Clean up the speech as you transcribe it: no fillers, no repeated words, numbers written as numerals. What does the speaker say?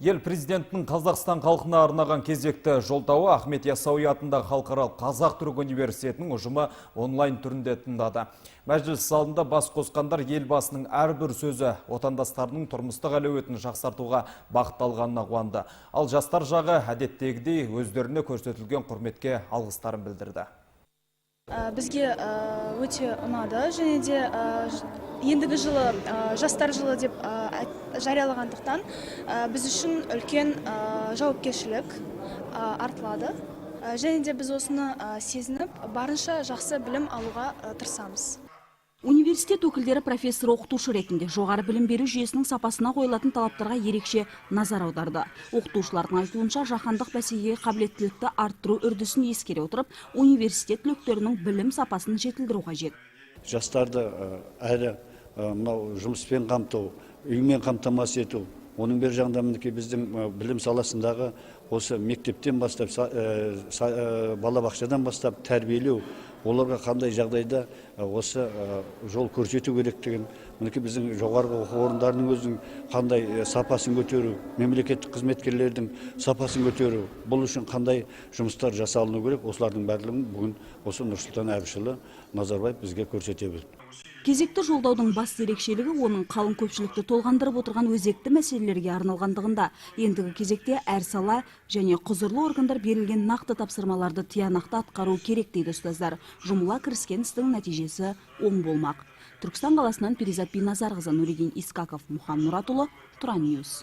Ел президентінің Қазақстан халқына арнаған кезекті жолдауы Ахмет Яссауи атындағы Халықаралық Қазақ-Түрік университетінің ұжымы онлайн түрінде тыңдады. Мәжіліс залында бас қосқандар елбасының әрбір сөзі отандастарының тұрмыстық әлеуетін жақсартуға бағытталғанына қуанды. Ал жастар жағы әдеттегідей өздеріне көрсетілген құрметке алғыстарын білдірді. Бізге өте ұнады және де ендігі жылы Жастар жылы деп жариялағандықтан, біз үшін үлкен жауапкершілік артылады. Және де біз осыны сезініп, барынша жақсы білім алуға тырысамыз. Университет өкілдері профессор оқытушы ретінде жоғары білім беру жүйесінің сапасына қойылатын талаптарға ерекше назар аударды. Оқытушылардың айтуынша, жаһандық бәсекеге қабілеттілікті арттыру үрдісін ескере отырып, университет түлектерінің білім сапасын жетілдіру қажет. Жастарды әрі мынау жұмыспен қамту, үймен қамтамасыз ету, оның бер жағында, мінекей, біздің білім саласындағы осы мектептен бастап, балабақшадан бастап тәрбиелеу, оларға қандай жағдайда осы жол көрсету керектігін, мінекей, біздің жоғарғы оқу орындарының өзінің қандай сапасын көтеру, мемлекеттік қызметкерлердің сапасын көтеру, бұл үшін қандай жұмыстар жасалыну керек, осылардың барлығын бүгін осы Нұрсұлтан Әбішұлы Назарбаев бізге көрсете білді. Кезекті жолдаудың басты ерекшелігі оның қалың көпшілікті толғандырып отырған өзекті мәселелерге арналғандығында. Ендігі кезекте әр сала және құзырлы органдар берілген нақты тапсырмаларды тиянақты атқару керек дейді ұстаздар. Жұмыла кіріскен істің нәтижесі оң болмақ. Түркістан қаласынан Перизат Биназарқызы, Нуридин Искаков, Мұхан Мұратұлы, Тұран Ньюс.